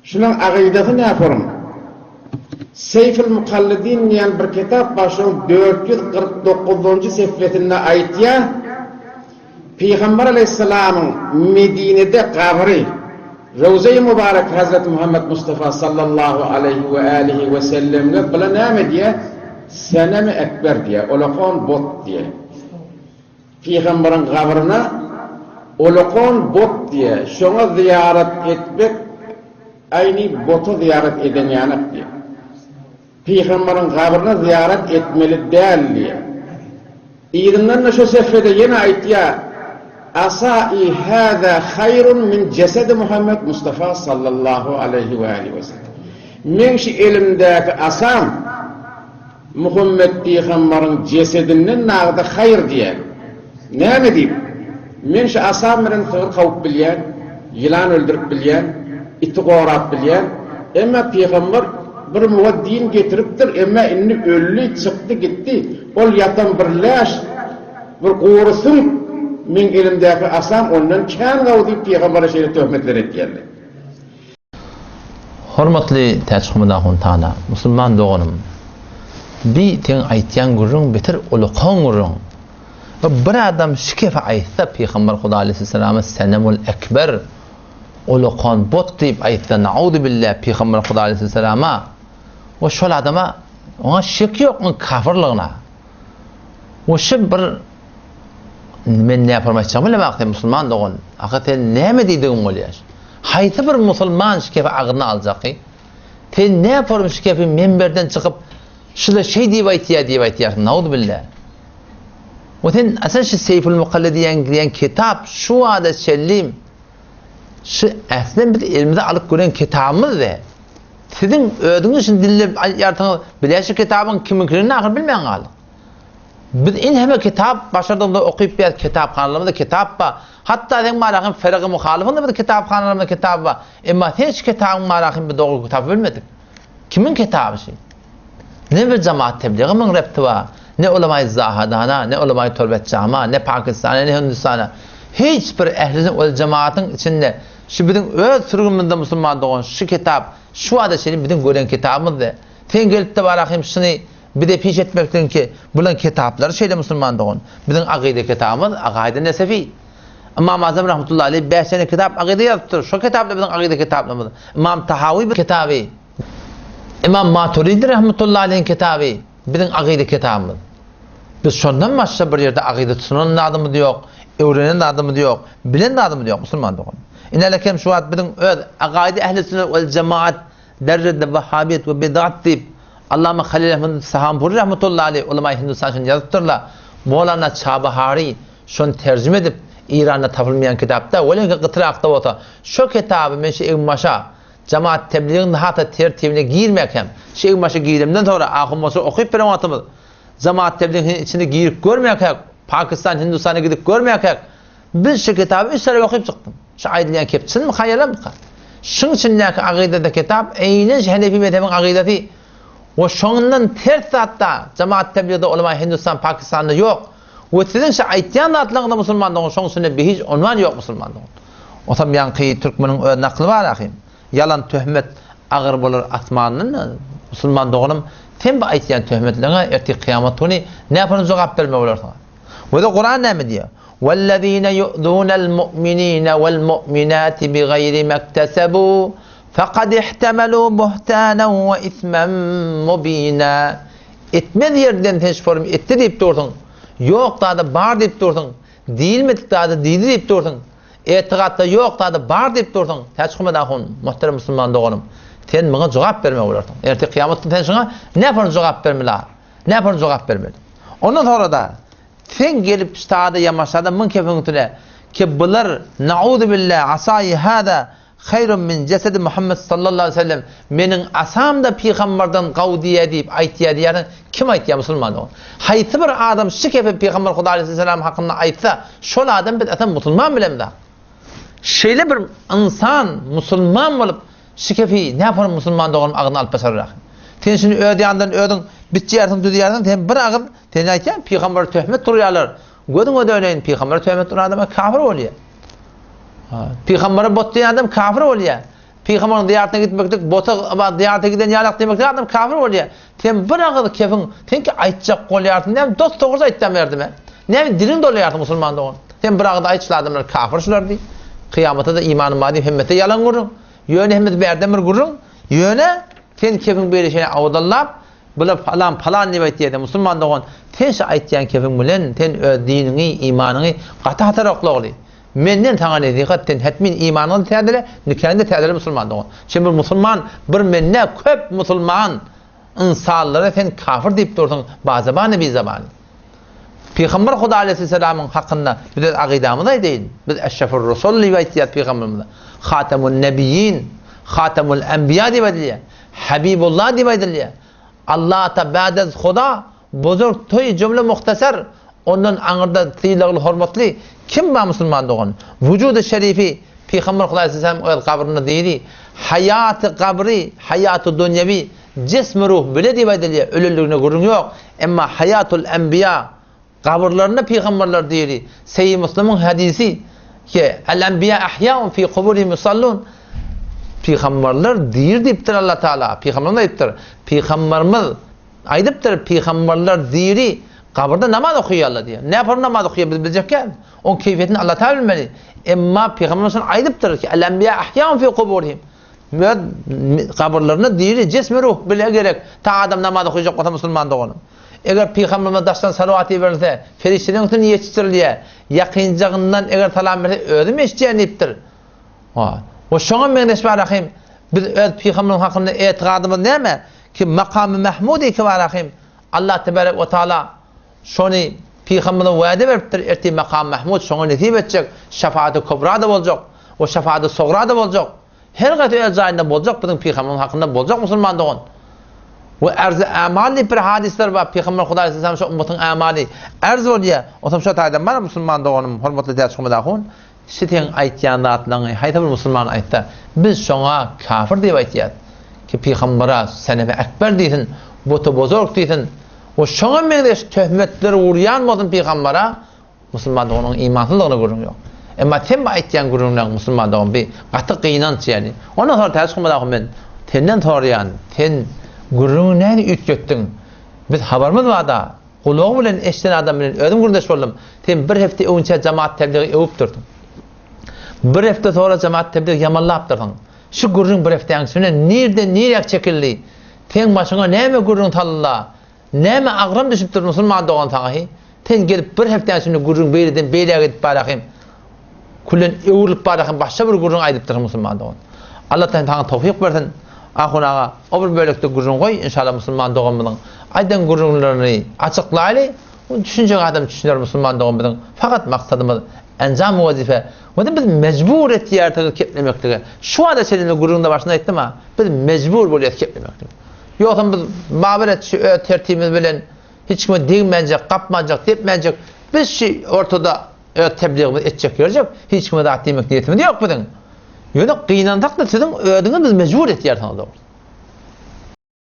Şulaň agydasy näforum? Seýfül Mukallidin diýen bir kitap bar, şoň 449-njy sefresinde aýtýar, Pygamber aleýhissalamyň Medinede gabry, Röwzeýi Mübarek Hazreti Muhammet Mustafa sallallahu aleýhi we älihi we sellemge bula näme diýýär? Senemi ekber diýýär, olakon bot diýýär. Pygamberiň gabryna olakon bot diýýär, şoňa zyýarat etmek aýny bota zyýarat eden ýanak diýýär. Pygamberiň gabryna zyýarat etmeli däl diýýär. Yzyndan-da şo sefrede ýene aýtýar, Asai hâzâ haýrun min jesedi Muhammet Mustafa sallallahu aleýhi we älihi we sellem. Meň şu elimdäki asam Muhammet pygambaryň jesedinden nagda haýyr diýýär. Näme diýip? Men şu asam bilen sygyr kowup bilýän, ýylan öldürip bilýän, iti gorap bilýän. Emma pygambar bir muňa din getiripdir, emma indi öldi, çykdy, gitdi. Ol ýatan bir läş, bir gury süňk, meň elimdäki asam ondan kän gowy diýip pygambara şeýle töhmetler etýärler. Hormatly Täçhumyt ahun Tana, musulman doganym, bi seň aýtýan gürrüň beter ulakan gürrüň. We bir adam şu kefe aýtsa Pygamber Huda aleýhissalama senemul ekber ulakan bot diýip aýtsa nauzubilla Pygamber Huda aleýhissalama we şol adama oňa şek ýok oň kafirligine. We şu bir Men näform aýtjagymy bilemok sen musulman dogan. Ahy sen näme diýdigiň bolýar? Haýsy bir musulman şu kefi agzyna aljaky? Sen näform şu kefi menberden çykyp şuda şeý diýip aýtýar diýip aýtýarsyň nauzubilla. We sen aslynda şu Seýful Mukalla diýen diýen kitap şu wada çenli şu äslem biz elimize alyp gören kitabymyz we siziň özüňiz üçin dillep aýtýarsyňyz bile şu kitabyň kimiňkiligini ahyr bilmän galdyk. Biz inheme kitap başardygymyzda okyp bilýäris, kitaphanalarymyzda kitap bar. Hatda seň barahym Feregi Muhalyfyň-da biz kitaphanalarymyzda kitaby bar. Emma sen şu kitabyň barahym biz dogry tapyp bilmedik. Kimiň kitaby şu? Ne bir jamaat tebligy müň repti bar, ne ulamaý Zahadana, ne ulamaý Torbetjama, ne Pakistana, ne Hindistana. Hiç bir ehli ol jamaatyň içinde şu biziň öz sürgünimizde musulman dogan şu kitap şu wada çenli biziň gören kitabymyzdy. Sen gelip-de barahym şuny Bize piş etmekligiň ki, bulan kitaplary şeýle musulman dogan. Biziň agyda kitabymyz Agaýda Nesefi. Ymam Azam rahmetullahi aleýh bäş sene kitap agyda ýazypdyr. Şo kitaplar biziň agyda kitaplarymyz. Ymam Tahawi bir kitaby. Ymam Maturidi rahmetullahi aleýhiň kitaby biziň agyda kitabymyz. Biz şondan başga bir ýerde agyda tutunan zadymyz ýok, öwrenen zadymyz ýok, bilen zadymyz ýok musulman dogan. Inelekem şu wagt biziň öz Agaýda ehli sünnet wel jemaat Derrede wahhabiýet we bidat diýip, Allama Halil Ahmed Sahampuri rahmetullahi aleýh ulamaýy Hindistan üçin ýazypdyrlar. Molana Çabahary şony terjime edip, Eýranda tapylmaýan kitapda, welenki gytrakda bolsa, şo kitaby men şu egin-başa, jemaat tebligiň hata tertibine girmäkäm, şu egin-başa giremden soňra ahun bolsa okyp beren wagtymyz, jemaat tebligiň içine girip görmäkäk, Pakistan, Hindistana gidip görmäkäk, Biz şu kitaby üç sere okyp çykdym. Şu aýdylýan kep çynmyka ýalanmyka? Şuň içindäki agydada kitap eýnen şu Henefi mezhebiň agydasy we şoňundan ters zatda jemaat tebliğde ulama Hindistan Pakistanda ýok. We siziň şu aýtýan zatlaryňyzda musulman dogan şoň içinde bir hiç unwan ýok musulman dogan. Otam ýaňky türkmeniň öz nakly bar ahym. Ýalan töhmet agyr bolar asmandan musulman doganym sen bu aýtýan töhmetleriňe ertir kyýamat güni näpony jogap bermeli bolarsyň. Wede Kuran näme diýýär? Wellezine yu'zunal mu'minine wal mu'minati bigaýri maktasabu faqad ihtamalu buhtanan we ismen mubina. Etmez ýerden sen şu formy etdi diýip dursuň. Ýok zady bar diýip dursuň. Diýilmedik zady diýdi diýip dursuň. Etigatda ýok zady bar diýip dursuň. Täçhumad ahun, muhterem musulman doganym, sen muňa jogap bermeli bolarsyň. Ertir kyýamat güni sen şuňa nähili jogap bermeli? Näme üçin jogap bermedi? Ondan sonra-da, sen gelip ştada ýamaşada müň kefiň üstüne, ki bular, nauzubilla, asaýy hada haýrun min jesedi Muhammed sallallahu aleýhi we sellem, meniň asam-da pygamberden gawy diýýär diýip aýtýar diýýärsiň, kim aýtýar musulman dogan? Haýsy bir adam şu kefi pygamber Hudaý aleýhissalam hakynda aýtsa, şol adam biz asam musulman bilemzok. Şeýle bir ynsan musulman bolup şu kefi näpar musulman doganym agzyna alyp başarar ahy. Sen şuny öz ýandan özüň biçýärsiň düzýärsiň sen bir agyz sen aýtýaň pygambere töhmet urýarlar. Gözüňe döneýin pygambere töhmet uran adam kafir bolýar. Pygambere bot diýen adam kafir bolýar. Pygambaryň zyýaratyna gitmeklik bota zyýarata giden ýalak diýmeklik adam kafir bolýar. Sen bir agyz kefiň seňki aýtjak bolýarsyň näme dos dogrusy aýtýan berdime. Näme diliň dolaýarsyň musulman dogan. Sen bir agyz aýt şul adamlar kafir şular diý. Kyýamata-da imanym bar diýip hemmesi ýalan gürrüň. Ýöne hemmesi bärden bir gürrüň. Ýöne sen kefiň beýle şeýle awdallap bular palan palan diýip aýtýar musulman dogan sen şu aýtýan kefiň bilen sen öz diniňi imanyňy gaty hatar okla ogly. Menden saňa nesihat sen hetmin imanyňy täzele nikaňy täzele musulman dogan. Sen bir musulman bir mende köp musulman ynsanlara sen kafir diýip dursuň bazabany bizabany. Pygamber Huda aleýhissalamyň hakynda biz öz akydamyzy aýdaýyn. Biz eşrefur rusul diýip aýtýas pygamberimize. Hatemun nebiýin, hatemul enbiýa diýip aýdylýar. Habibullah diýip aýdylýar. Allahta ba'dez Huda Buzurg toý jümle muhtasar, ondan aňyrda sylagly hormatly kim bar musulman dogan? Wujudy şerifi Pygamber Hudaý sallam öz gabrynda diri, haýaty gabry, haýaty dunýewi, jismi ruh bile diýip aýdylýar, ölenligine gürrüň ýok. Emma haýatul enbiýa, gabyrlarynda pygamberler diri. Seýi Muslimiň hadysy ki, El enbiýa ahýaun fi kuburihim yusallun. Pygamberler diri diýipdir Allah Taala. Pygamberimiz aýdypdyr. Pygamberimiz Aýdypdyr, Pygamberler diri, gabyrda namaz okaýarlar diýýär. Näpar namaz okaýar biz biljek däl. Oň keýfiýetini Allah Taala bilmeli. Emma Pygamberimiz şony aýdypdyr ki, El-enbiýa ahýaun fi kuburihim. Öz gabyrlarynda diri, jismi ruh bile gerek. Ta adam namaz okaýjak bolsa musulman doganym. Eger Pygamberimize daşdan salawat iberilse, perişdeleriň üstüne ýetişdirilýär. Ýakynjagyndan eger salam berse, özüm eşidýän diýipdir. We şoňa meňzeş bar ahim, biz öz Pygamberimiz hakynda etigadymyz näme? Ki makamy Mahmud ki bar ahim, Allah tebarek we taala şony Pygamberimize wade beripdir, ertir makamy Mahmud şoňa nesip etjek, şefaati kubra-da boljak, we şefaati sugra-da boljak. Her gaýsy öz jaýynda boljak biziň Pygamberimiz hakynda boljak musulman dogan. We erzi amal diýip bir hadyslar bar, Pygamber Hudaý sallallahu şo ummatyň amaly erz bolýar. Otam şo taýdan bar musulman doganym, hormatly Täçhumad ahun. Şi seň aýtýan zatlaňy haýsy bir musulman aýtsa, biz şoňa kafir diýip aýtýas. Ki pygambara seneme ekber diýsin, buty bozorg diýsin we şoňa meňzeş töhmetleri urýan bolsun pygambara, musulman doganyň imansyzlygyna gürrüň ýok. Emma sen bu aýtýan gürrüňleň musulman dogan bi gaty gynanç ýani. Ondan soň täze çykmada men senden soraýan, sen gürrüňi nädip üýtgetdiň? Biz habarymyz barda. Gulagy bilen eşiden adam bilen özüm gürrüňdeş boldum. Sen bir hepde öňçä jemaat tebligi öwüpdirsiň. Bir hepde soňra jemaat tebligi ýamanlapdyrsyň. Şu gürrüň bir hepdäň içinde nirden niräk çekildi? Seň başyňa näme gürrüň salynda? Näme agram düşüpdir musulman dogan saňa hi? Sen gelip bir hepdäň içinde gürrüň beýleden beýläk edip barahym. Küllen öwrülip barahym başga bir gürrüň aýdypdyrsyň musulman dogan. Allah saňa towfyk bersin. Ahun aga, o bir bölekde gürrüň goý, inşallah musulman doganymyzyň aýdan gürrüňlerini açyklaýly, düşünjek adam düşüner musulman dogan biziň fakat maksadymyz enjam wezife we biz mejbur etýärsiňiz keplemeklige. Şu wagta çenli gürrüňde başynda aýtdym-a, biz mejbur bolýas keplemeklige. Ýogsam biz babyr et şu öz tertibimiz bilen hiç kime degmänjek, gapmanjak, depmänjek, biz şu ortada Öz tebligimizi etjek ýörjek, hiç kime zat diýmek niýetimiz ýok biziň. Ýöne gynansak-da siziň özüňiz bizi mejbur etýärsiňiz dogrusu.